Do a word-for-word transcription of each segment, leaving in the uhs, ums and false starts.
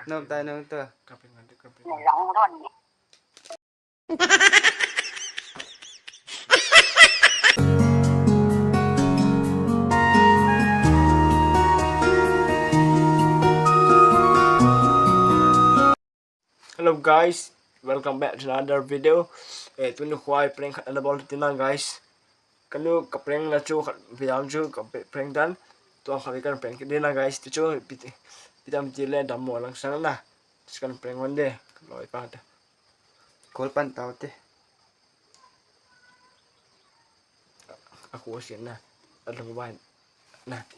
Nom tai nung to. Hello guys, welcome back to another video. Eh, tuni khoi prank khat ana bol tina guys. Kanu ka prank na chu khat video chu ka pe- prank dan. Tua khat kan prank tina guys. Tu chu pit- pitam ti le dam mo lang sang na. Kan prank one day. Loi pa ta. Kol pan tau te. A khu sin na. A lung bai. Na ti.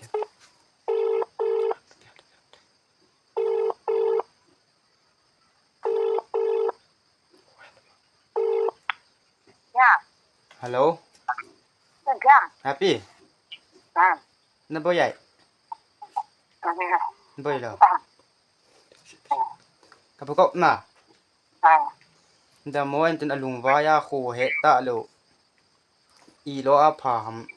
Ya. Hello. Jam. Happy. Ah. Na boi ai. Ah. Boi lo. Ah. Ka bu kop na. Ah. Da mo en tin a lung vai a khu he ta lo. I lo a pha ham.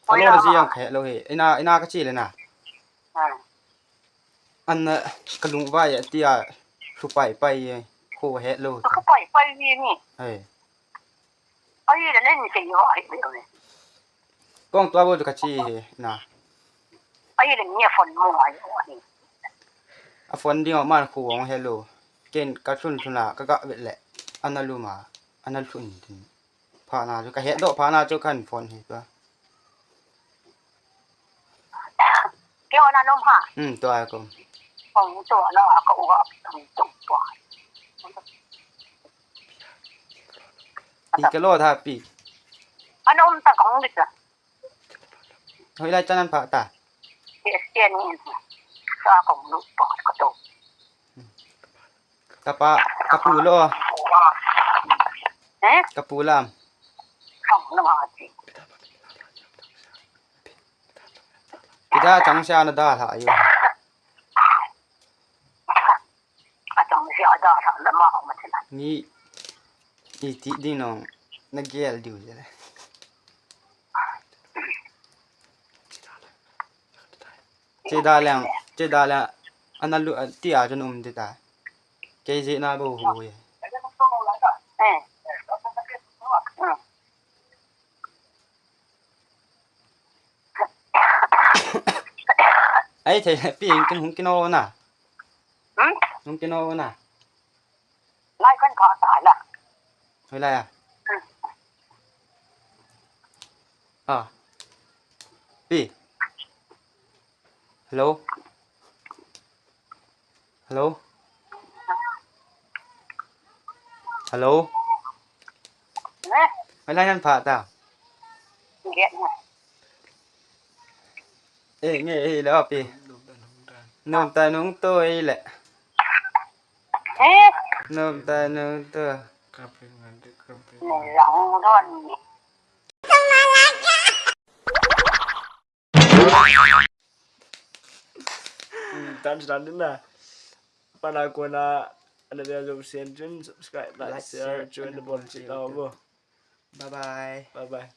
Oi, a lo lo ji ha. Yang khe lo he. Ina ina ka chi le na. Ah. An, eh, ka lung vai a tia, hlu pai pai e, khu het lo. Ka pai pai ni ni. Hei. Ai le nen ke yo ai le ni. Kong tua bo ka chi he, na. Ai le ni phone mo ai o ni. A phone ding a man khu ong hello. Ken ka thun thun a, ka ga vet le. Ana lu ma, ana thun tin. Pha na chu, ka het doh pha na chu kan phone hi pa. Ke ona nom ha. Hmm, to ai ko. Ong to na ka u ga pi tung tung to. Pi ka lo tha pi. Ana um ta kong dik ta. Hoi lai chan an pha ta. Ke ke ni. Sa kong lu pa ka to. Ka pa, ka pu lo. Eh? Ka pu lam. Kong na ma ti. Kida chang sia na da la yo. A chang sia da la ma ma ti la. Ni, ni ti ding nong na gel diu je le. Che da leng, che da leng. Ana lu, ti a chun um ti ta. Kei je na bo hu ye. Eh. Ai, thei, pi, hung kin, hung kin o na. Hmm? Hung kin o na. Lai kan ka ta la. Hoi lai a. Hmm. Ah. Pi. Hello. Hello. Hello. Eh? Hoi lai nan pha ta. Nge. Eh, nge, eh, lo pi. Nom tai nung to, eh, le. Eh? Nom tai nung to. Nung don. Hmm, tan tan na. Pana kona, ana dia jom sen chun, subscribe, like, like, share, share, join the ball, chik tau bo. Bye bye. Bye bye.